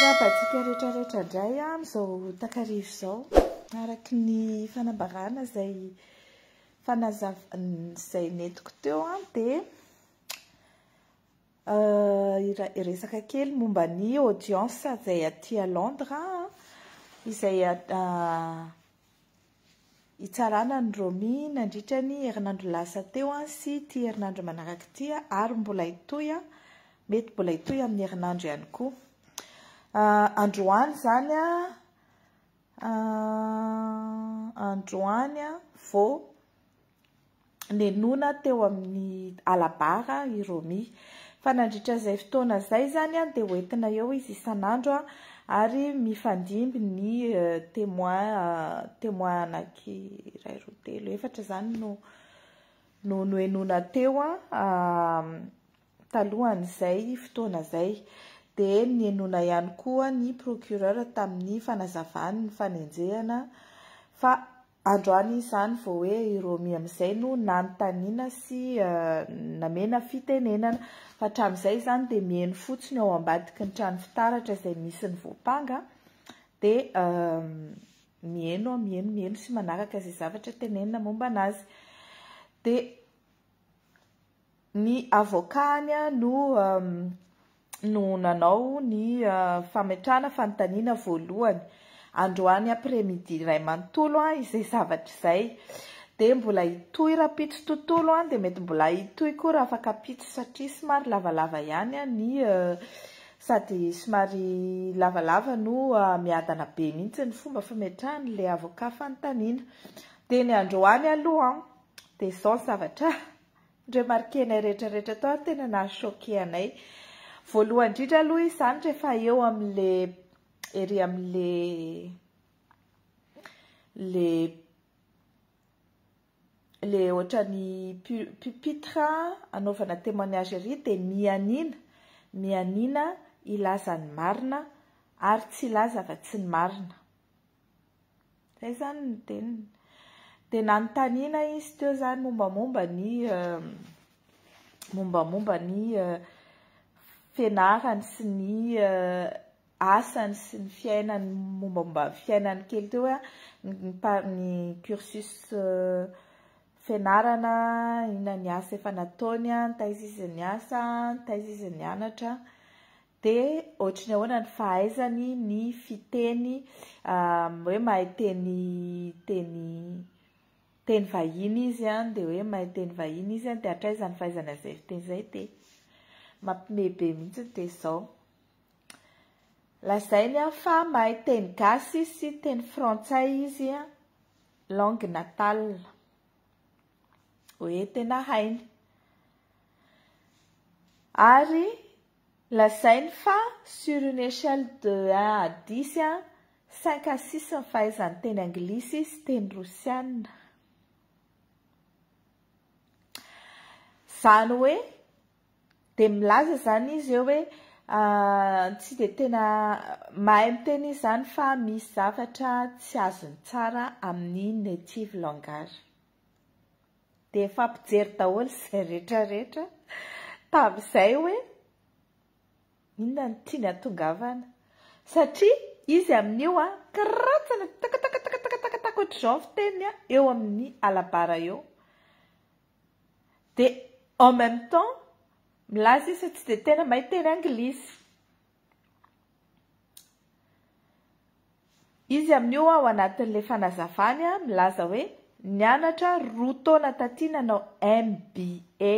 Miarahaba antsika rehetra rehetra indray amin'izao takariva izao. Araka ny fanambarana izay fanazav- izay nentiko teo dia hiresaka kely momba ny audience izay aty à Londres izay hitsarana an'i Romy nandritra ny herinandro lasa teo sy ity herinandro manaraka ity ary mbola hitohy, mety mbola hitohy amin'ny herinandro ihany koa. Androany izany, androany vao nenona teo amin'ny alabara i Romy. Fa nandritra izay fotoana izay izany dia hoentina eo izy isan'andro ary mifandimby ny témoin, témoin anaky iray, roa, telo, efatra izany no no nohenoina teo talohan'izay fotoana izay. Dia nihenoina ihany koa ny procureur tamin'ny fanazavany ny fanenjehana fa Androany izany vao hoe i Romy amin'izay no nanontaniana sy namena fitenenana. Fa hatramin'izay izany dia miheno fotsiny ao ambadiky ny trano fitaratra izay misy ny voampanga dia miheno, miheno, miheno sy manaraka izay zavatra tenenina momba an'azy. Dia Ny avocat-ny no no nanao ny fametrahana fanontaniana voalohany androany après midi iray manontolo izay zavatra izay. Dia mbola hitohy rahampitso tontolo dia mety mbola hitohy koa rahafakampitso satria somary lavalava ihany ny sady somary lavalava no miadana be mihitsy ny fomba fametrahan'ilay avocat fanontaniana. Dia ny androany aloha dia izao ny zavatra Remarquer-nay rehetra rehetra tao ary tena naha choquer anay. Voalohany indrindra aloha izy izany rehefa eo amin'le ery amin'le le le ohatran'ny pupitre anaovana témoignage ery dia mianiana, mianiana hilaza ny marina ary tsy hilaza afa-tsy ny marina. Zay izany ny teniny. Dia nanontaniana izy teo izany mombamomba ny mombamomba ny fianarany sy ny asany sy ny fiainany, mombamomba ny fiainany kely teo hoe ny ny cursus fianarana, inona ny asa efa nataony, taiza izy niasa, taiza izy nianatra. Dia ohatry ny ahoana ny fahaizany ny fiteny hoe mahay teny teny teny vahiny izy an, dia hoe mahay teny vahiny izy an, dia hatraiza ny fahaizany an'izay fiteny izay dia mampime be mihitsy dia izao. Lazainy an fa mahay teny gasy sy teny frantsay izy an, langue natale. Hoe tena hainy. Ary Lazainy fa sur une échelle de un à dix, cinq à six ny fahaizany teny anglisy sy teny rosiana. Izany hoe dia milaza izany izy eo hoe tsy dia tena mahay miteny izy izany fa misy zavatra tsy azony tsara amin'ny native langage. Dia nifampijery daholo izay rehetra rehetra tamin'izay hoe inona no tiany hatongavana. Satria izy amin'io an, kiratsana takatakatakatakatak ohatr'izao ny fiteniny an, eo amin'ny alabara eo. Dia en même temps milaza izy fa tsy dia tena mahay teny anglisy. Izy amin'io ao anatin'ilay fanazavany milaza hoe nianatra roa taona taty nanao MBA,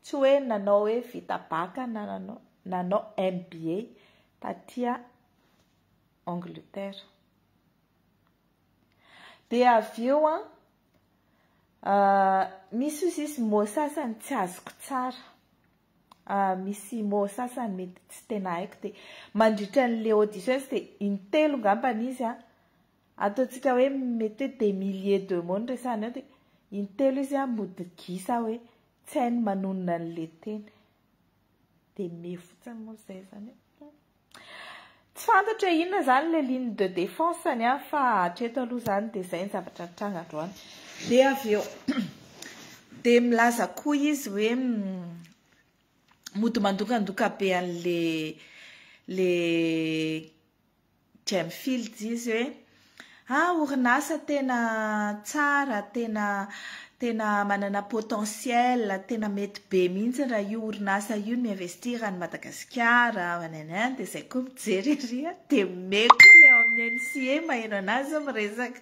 tsy hoe nanao hoe vita bac na nanao, nanao MBA taty Angleterre. Dia avy eo an, misy ozy izy mot sasany tsy azoko tsara. Misy mots sasany mety tsy tena haiko dia mandritra an'le audition izy dia intelo ngambany izy an, ataontsika hoe mety hoe des milliers de mots no resahany eo dia intelo izy an mody gisa hoe tsy hainy manonona an'le teny. Dia me fotsiny moa izay izany e. Tsy fantatra hoe inona izany ilay ligne de défense-ny an, fa hatreto aloha izany dia izay ny zavatra nitranga androany. Dia avy eo dia milaza koa izy hoe mody mandokandoka be an'ilay le Gemfields izy hoe ah orinasa tena tsara, tena tena manana potentiel, tena mety be mihitsy raha io orinasa io no mi-investir any Madagasikara, nanana, dia izay koa mijery ery dia me koa ilay ao amin'ny NCA maheno anazy miresaka.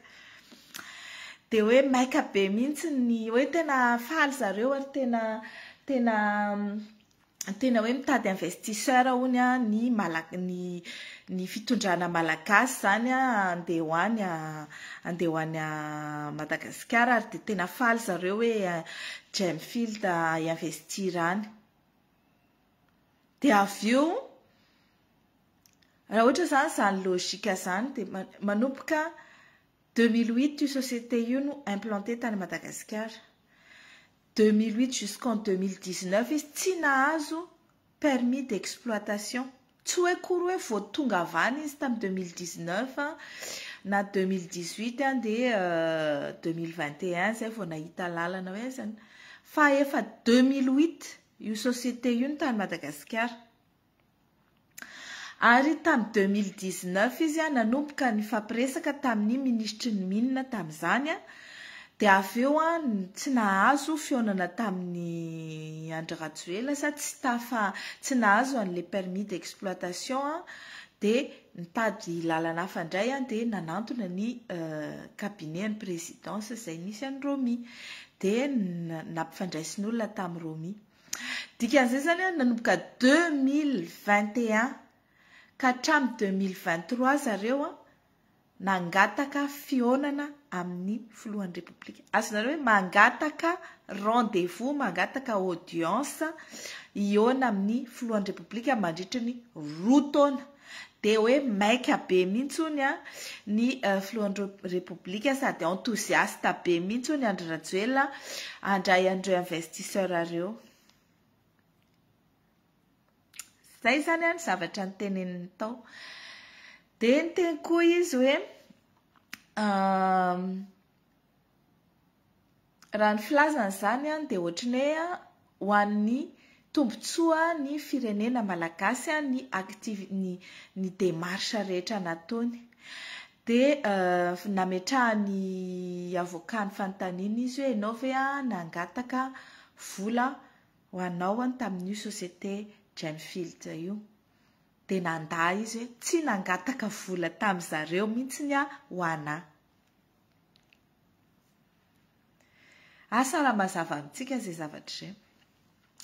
Dia hoe maika be mihitsy ny hoe tena faly zareo ary tena tena tena hoe mitady investisseur hono ny mala ny ny fitondrana malagasy izany andeha ho any andeha ho any Madagasikara ary dia tena faly zareo hoe Gemfield hi-investir any. Dia avy eo raha ohatra izany izany logique izany dia manomboka 2008 io société io no implanté tany Madagasikara. 2008 jusqu'en 2019 izy tsy nahazo permis d'exploitation. Tsy hoe akory hoe vao tonga avy any izy tamin'ny 2019 na 2018 dia 2021 izay vao nahita lalana hoe aiza. Fa efa 2008 io société io no tany Madagasikara. Ary tamin'ny 2019 izy nanomboka nifampiresaka tamin'ny minisitry ny mines tamin'izany, dia avy eo tsy nahazo fihaonana tamin'ny Andry Rajoelina sa tsy tafa tsy nahazo an'ilay permis d'exploitation, dia nitady lalana hafa indray dia nanantona ny cabinet ny présidence izay nisy an'i Romy, dia nampifandraisin'olona tamin'i Romy. Dikan'izay izany nanomboka 2021 ka hatramin'ny 2023 zareo nangataka fihaonana amin'ny filohan'ny Repoblika. Azonareo hoe mangataka rendez-vous, mangataka audience hihaona amin'ny filohan'ny Repoblika mandritra ny 2 taona. Dia hoe maika be mihitsy hono ny filohan'ny Repoblika sady enthousiaste be mihitsy hono Andry Rajoelina handray an'ireo investisseur ireo. Izay izany ny zavatra niteneniny tao. Dia niteny koa izy hoe raha ny filazana izany dia ohatran'ny hoe ho an'ny tombontsoa ny firenena malagasy ny activ-, ny démarche rehetra nataony. Dia nametrahany avocat ny fanontaniana izy hoe ianao ve nangataka vola ho anao tamin'io société Gemfields io. Dia nandà izy hoe tsy nangataka vola tamin'izareo mihitsy ho anahy. Asa raha mazava amintsika izay zavatra izay.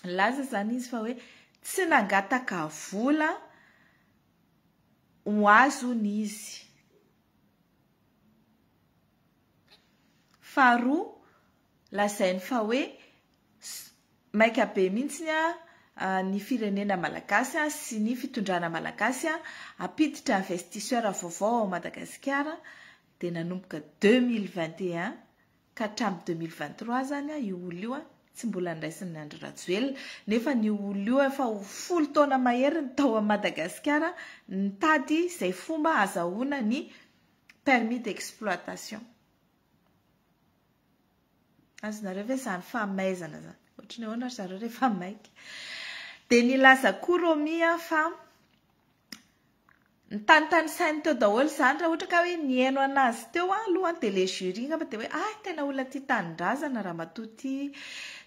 Nilaza izany izy fa hoe tsy nangataka vola ho azony izy. Faharoa, lazainy fa hoe maika be mihitsy ny firenena malagasy sy ny fitondrana malagasy hampiditra investisseur vaovao ao Madagasikara, dia nanomboka 2021 ka hatramin'ny 2023 izany io olona io tsy mbola niraisin'ny Andry Rajoelina, nefa ny olona io efa ho 10 taona mahery ny tao Madagasikara nitady izay fomba azahoana ny permis d'exploitation. Azonareo ve izany famaizana izany? Ohatran'ny ahoana ry zareo rehefa maika? Dia nilaza koa Romy fa nitanitan'isainy teo daholo izany raha ohatra ka hoe nihaino anazy teo aloha dia le jury angamba dia hoe ah tena olona tia tanindrazana ramatoa ity,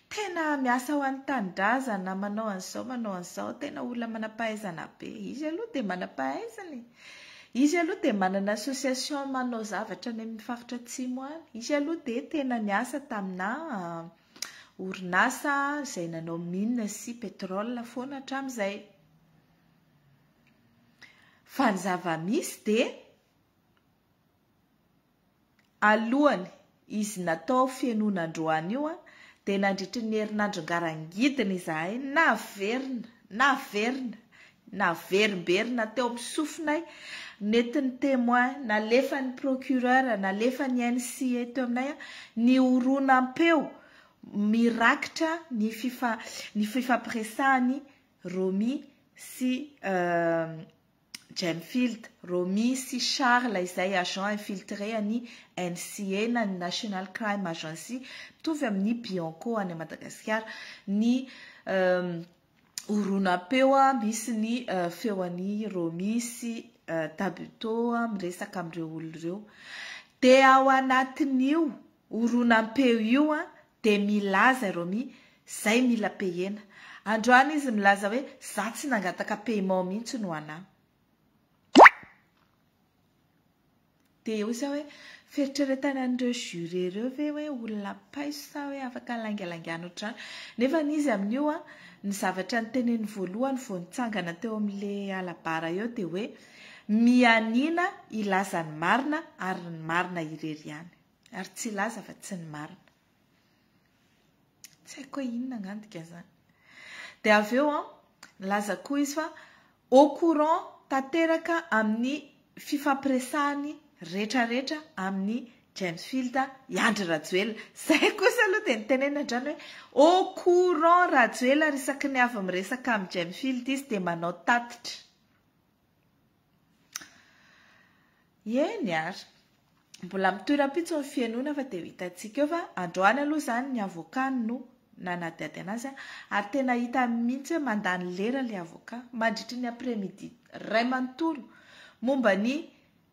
tena miasa ho an'ny tanindrazana, manao an'izao, manao an'izao, tena olona manam-pahaizana be. Izy aloha dia manam-pahaizana e. Izy aloha dia manana association manao zavatra any amin'ny faritra atsimo any. Izy aloha dia tena niasa tamina orinasa izay nanao mine sy pétrole foana hatramin'izay. Fa ny zava-misy dia alohany izy natao fihainoana androany io dia nandritry ny herinandro ngarangidina izahay naverina, naverina, naverimberina teo amin'ny sofinay, nentin'ny témoin, nalefan'ny procureur, nalefan'ny NCA teo aminay ny horonam-peo mirakitra ny ny fifampiresahany Romy sy Gemfield, Romy sy Charles izay agent infiltré an'ny NCA na ny National Crime Agency, mitovy amin'ny Bianco any Madagasikara. Ny horonam-peo misy ny feon'i Romy sy Tabuteau miresaka amin'ireo olona ireo. Dia ao anatin'io horonam-peo io dia milaza i Romy zay mila payena. Androany izy milaza hoe za tsy nangataka paiement mihitsy no anà. Dia hoy za hoe fieritreretana an'ireo juré ireo ve hoe olona paiso sa hoe afaka laingalaingana ohatr'izany. Nefa izy amin'io ny zavatra niteneniny voalohany vao nitsangana teo amin'ilay alabara eo dia hoe mianiana hilaza ny marina ary ny marina irery ihany. Ary tsy hilaza fa tsy ny marina. Tsy haiko hoe inona angamba dikan'izany. Dia avy eo nilaza koa izy fa au courant tanteraka amin'ny fifampiresahany rehetrarehetra amin'ny James Field i Andry Rajoelina. Izay kosa aloha dia nitenenina hatrany hoe au courant Rajoelina ary isaky ny avy miresaka amin'i James Field izy dia manao tatitra. Eny ary. Mbola mitohy rahampitso ny fihainoana fa dia ho hitantsika eo fa androany aloha izany ny avocat no nanadihady anazy ary tena hita mihitsy hoe mandany lera ilay avocat mandritry ny après midi iray manontolo momba ny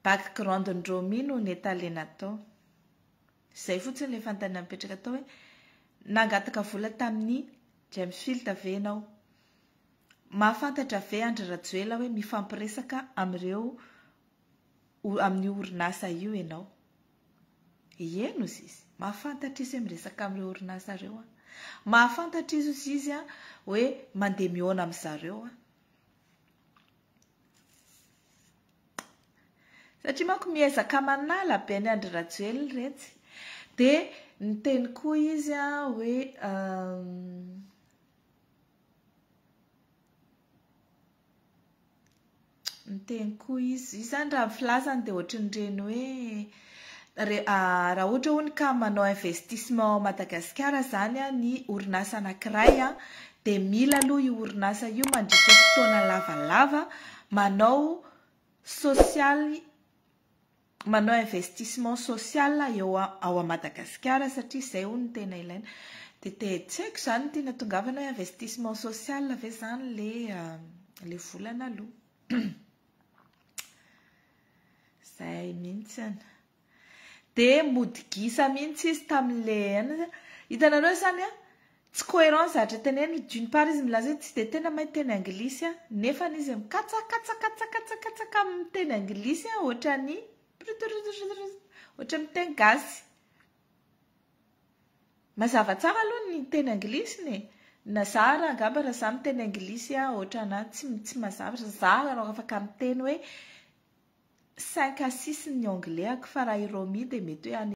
background-n'i Romy no netalena tao. Izay fotsiny ilay fanontaniana mipetraka tao hoe nangataka vola tamin'i James Field ve ianao? Mahafantatra ve Andry Rajoelina hoe mifampiresaka amin'ireo amin'io orinasa io ianao? Eny ozy izy, mahafantatra izy hoe miresaka amin'ireo orinasa ireo aho. Mahafantatra izy ozy izy hoe mandeha mihaona amin-dry zareo aho. Satria manko miezaka manala be an'i Andry Rajoelina iretsy. Dia niteny koa izy hoe Niteny koa izy, izy izany raha ny filazany dia ohatran'ireny hoe raha ohatra hono ka manao investissement ao Madagasikara izany ny orinasa anankiray dia mila aloha io orinasa io mandritra fotoana lavalava manao sosialy manao investissement social eo ao Madagasikara satria izay hono no tena ilaina. Dia te tsy haiko izany ny tiana tongavana hoe investissement social ve izany le le vola naloa. Izay mihitsy an. Dia mody gisa mihitsy izy tamin'le an. Hitanareo izany an, tsy cohérent ny zavatra teneniny, d'une part izy milaza hoe tsy dia tena mahay teny anglisy an, nefa izy mikatsakatsakatsakatsaka miteny anglisy an, ohatran'ny ohatran'ny miteny gasy. Mazava tsara aloha ny teny anglisiny e. Na za ara angamba raha za miteny anglisy an, ohatrana tsy tsy mazava, za raha afaka miteny hoe 5 à 6 ny anglais-ako fa raha i Romy dia mety hoe any.